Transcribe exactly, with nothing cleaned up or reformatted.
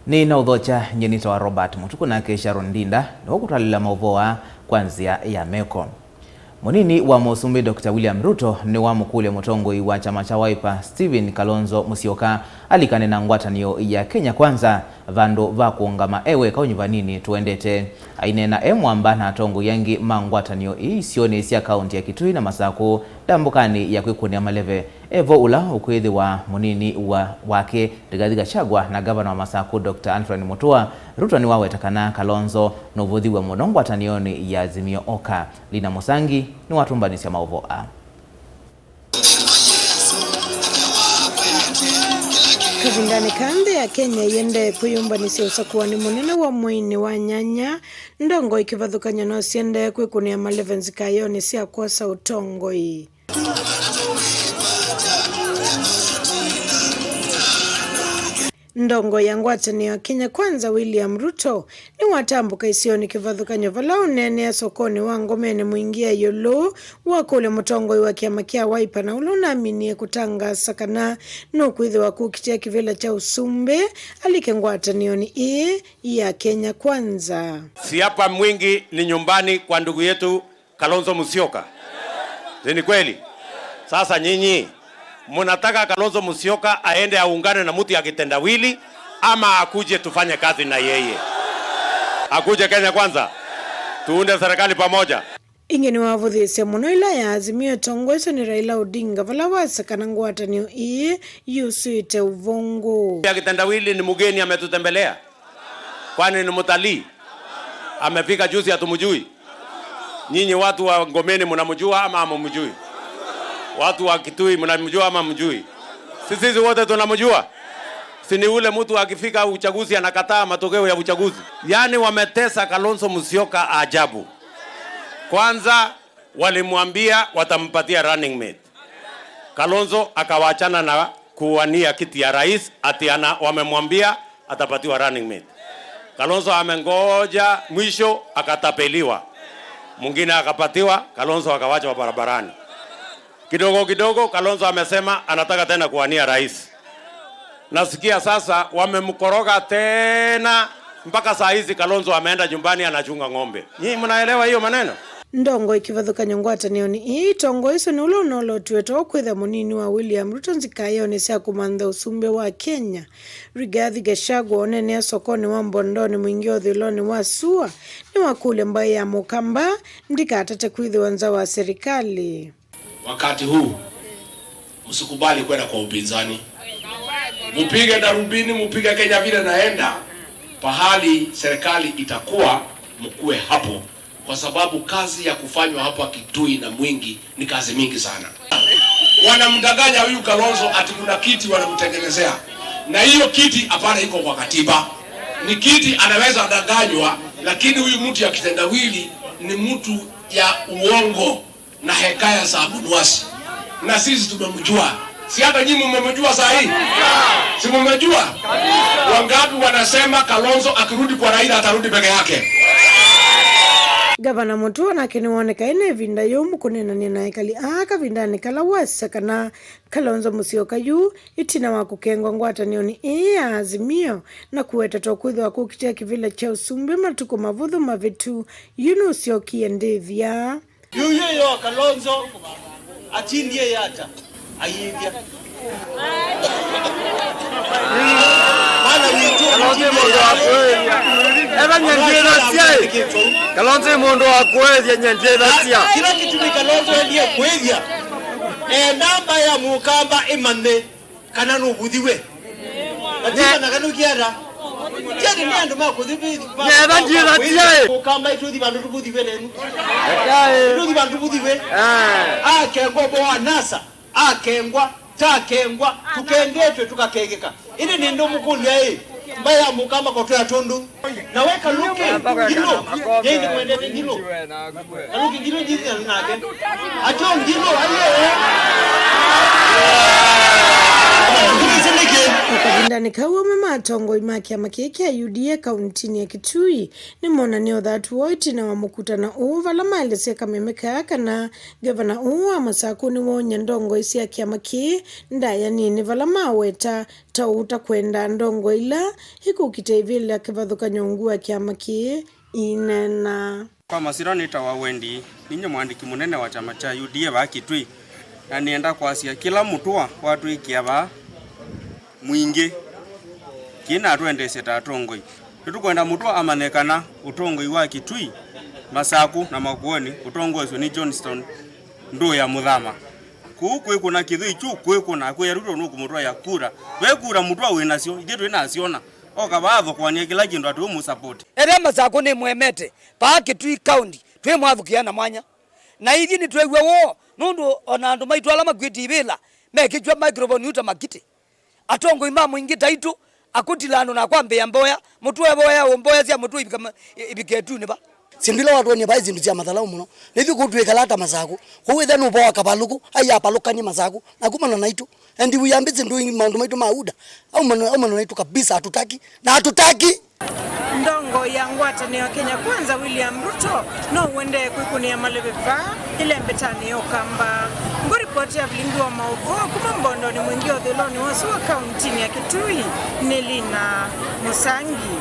Nĩnaũthokya, nyie nĩtawa Robert Mũtuku, nake Sharon Ndinda nĩwe ũkũtwalĩla maũvoo aa kwa nzĩa ya meko. Mũnini wa Mũsumbĩ Doctor William Ruto nĩwamũkũlya mũtongoi wa kyama kya Wiper, Stephen Kalonzo Musyoka, alikane na ngwatanĩo ya Kenya Kwanza vandũ va kũũngama e weka ũnyuvanĩnĩ tũendete. Aineena e mwamba na atongoi angĩ ma ngwatanĩo ii isionĩ sya kaũntĩ ya Kitui na Masakũ ndambũkanĩ ya kwĩkũnĩa maleve, e vo ũla ũkwĩthĩwa mũnini wa, wake Rigathi Gachagua na ngavana wa Masakũ Doctor Anthony Mutua. Ruto nĩwaweta kana Kalonzo nũvũthiw'e mũno ngwatanĩonĩ ya Azimio Oka. Lina Musangi nĩwatũmbanĩsya maũvoo aa. Kavindanĩ kaa nthĩ ya Kenya ĩendee kwĩyũmbanĩsya ũsakũanĩ mũnene wa mweinĩ wa nyanya, ndongoi kĩvathũkany'o no siendee kwĩkũnĩa maleve nzikaĩonĩ sya kwosa ũtongoi. Ndongoi ya ngwatanĩo ya Kenya Kwanza, William Ruto, nĩwatambũka isionĩ kĩvathũkany'o vala ũneenea sokonĩ wa Ngomeni Mwingi ya ĩũlũ wa kũlya mũtongoi wa kyama kya Wiper na ũla ũnaminie kũtangaasa kana nũkwĩthĩwa kũkitĩa kĩvĩla kya ũsumbĩ alike ngwatanĩonĩ ĩĩ ya Kenya Kwanza. Si hapa Mwingi ni nyumbani kwa ndugu yetu Kalonzo Musyoka. Si ni kweli? Sasa nyinyi, mnataka Kalonzo Musyoka aende aungane na mtu ya kitendawili ama akuje tufanye kazi na yeye? Akuje Kenya Kwanza. Tuunde serikali pamoja. Ĩngĩ nĩwavũthĩĩsye mũno ĩla ya Azimio ĩtongoesye nĩ Raila Odinga vala wasya kana ngwatanĩo ĩĩ yusĩte ũvũngũ. Ya kitendawili ni mgeni ametutembelea? Kwani ni mtalii? Amefika juzi, hatumjui? Nyinyi watu wa Ngomeni mnamjua ama hamumjui? Watu wa Kitui mnamjua ama mjui? Si sisi wote tunamjua? Si ni ule mtu akifika uchaguzi anakataa matokeo ya uchaguzi? Yaani wametesa Kalonzo Musyoka ajabu. Kwanza walimwambia watampatia running mate. Kalonzo akawachana na kuwania kiti ya rais, ati ana-, wamemwambia atapatiwa running mate. Kalonzo amengoja, mwisho akatapeliwa. Mwingine akapatiwa, Kalonzo akawachwa barabarani. Kidogo kidogo, Kalonzo amesema anataka tena kuwania rais. Nasikia sasa wamemkoroga tena, mpaka saa hizi Kalonzo ameenda nyumbani anachunga ng'ombe. Nyinyi mnaelewa hiyo maneno? Ndongoi kĩvathũkany'o ngwatanĩonĩ ĩĩ ĩtongoeswe nĩ ũla ũnolotiwe ta ũkwĩthĩa mũnini wa William Ruto nzikaĩonĩ sya kũmantha ũsumbĩ wa Kenya, Rigathi Gachagua, ũneenea sokonĩ wa Mbondonĩ Mwingi ũthũĩlonĩ wa sua, nĩwakũlya mbaĩ ya Mũkamba ndĩkatate kwĩthĩwa nza wa serikali. Wakati huu, msikubali kwenda kwa upinzani. Mpige darubini, mpige Kenya vile naenda, pahali serikali itakuwa, mkuwe hapo, kwa sababu kazi ya kufanywa hapa Kitui na Mwingi ni kazi mingi sana. Wanamdanganya huyu Kalonzo ati kuna kiti wanamtengenezea, na hiyo kiti hapana, iko kwa katiba. Ni kiti anaweza danganywa, lakini huyu mtu ya kitendawili ni mtu ya uongo na hekaya za Abunuwasi. Na sisi tumemjua. Si hata nyinyi mmemjua saa hii? Si mmejua? Wangapi wanasema Kalonzo akirudi kwa Raila atarudi peke yake? Gavana Mutua nake nĩwoneka ena ĩvinda yũmũ kũneenany'a na ekali aa kavindanĩ kala wasya kana Kalonzo Musyoka yu ĩtina wa kũkengwa ngwatanĩonĩ ĩĩ ya Azimio na kũweta ta ũkwĩthĩwa kũkitĩa kĩvĩla kya ũsumbĩ matukũ mavũthũ mavĩtu, yu nũsyokie ndĩthya. Yuyu yo Kalonzo atindie yata ayĩthya. Mwana witũ Kalonzo nĩ mũndũ wa kũĩthya. Eva nyie ndiĩthasya ĩ. Kalonzo nĩ mũndũ wa kũĩthya, nyie ndiĩthasya. Kĩla kĩtumi Kalonzo endie kũĩthya, e namba ya Mũkamba ĩmanye kana nũvũthiwe. Atiana kana ũkiata. Tiani nĩ andũ ma kũthi. Nyie eva ndiĩthasya ĩ. Mũkamba itũthi vandũ tũvũthiwe nenu. Eka ĩ. Itũthi vandũ tũvũthiwe. Ah. Akengwa bo anasa. Akengwa, takengwa, tũkengetwe, tũkakengeka. Ĩndĩ nĩ ndũmũkũlya ĩ, mbaĩ ya Mũkamba kotwea tũndũ. Na we Kalũki, Ngilũ, yĩndĩ mwendete Ngilũ. Kalũki Ngilũ njithi nake. Atyo Ngilũ, aiye. O kavindanĩ kau, amwe ma atongoi ma kĩama kĩĩ kya U D A kauntinĩ ya Kitui nĩmonanie ũthatu woo ĩtina wa mũkutano ũũ, vala maelesya kameme kaa kana ngavana ũũ wa Masakũ nĩwaũny'a ndongoi sya kĩama kĩĩ ndaĩa nini, vala maweta ta ũũ ta kwenda ndongoi ila ikũkita ivĩla kĩvathũkany'o ungu wa kĩama kĩĩ iineena. Kwa masyĩtwa nĩtawa Wendi, ninyie mũandĩki mũnene wa kyama kya U D A vaa Kitui, na nĩenda kwasya kĩla mũtũa watwĩkĩa vaa mwingĩ kĩna atwendeesya ta atongoi. Nĩtũkwenda mũtũa amanye kana ũtongoi wa Kitui, Masakũ na Makueni ũtongoesw'e nĩ Johnston Ndũya Mũthama. Kũu kwĩkũna kĩthũi kyu kwĩkũna, akwĩa Ruto nũkũmũtwaĩa kura. Ve kura mũtũa wĩ nasyo, ithyĩ twĩ nasyona. Oka vaa athokoanie kĩla kĩndũ atĩ ũmũsapoti. Ethĩa Masakũ nĩmwemete, vaa Kitui County twĩmwathũkĩa na mwanya. Na ithyĩ nĩtwew'a woo, nũndũ o na andũ maitũ ala makuĩte ivĩla mekĩkw'a microphone uta makitĩ. Atongoi ma mũingĩ taitũ, akũtila andũ na kwambĩĩa mboya, mũtũe voya, ũmboya sya mũtũe ivika ma-, i-, ivika ĩtunĩ va. Syĩndũ ila watwonie vai syĩndũ sya mathalaũ mũno. Nĩthyĩ kũu twĩkalaa ta Masakũ. Kũu wĩthĩa nũvoa kavalũkũ, ai apalũkanie Masakũ, na kumana naitũ. And we are busy doing maũndũ maitũ ma UDA. Aumana, aumana naitũ kabisa, hatutaki. Na hatutaki. Ndongoi ya ngwatanĩo Kenya Kwanza William Ruto no ũendee kwĩkũnĩa maleve vaa ĩlembetanĩ ya Ũkamba. Ngũripoti ya vilingi wa maũvoo kuma Mbondonĩ Mwingĩ ũthũĩlonĩ wa sua kauntinĩ ya Kitui nĩ Lina Mũsangi.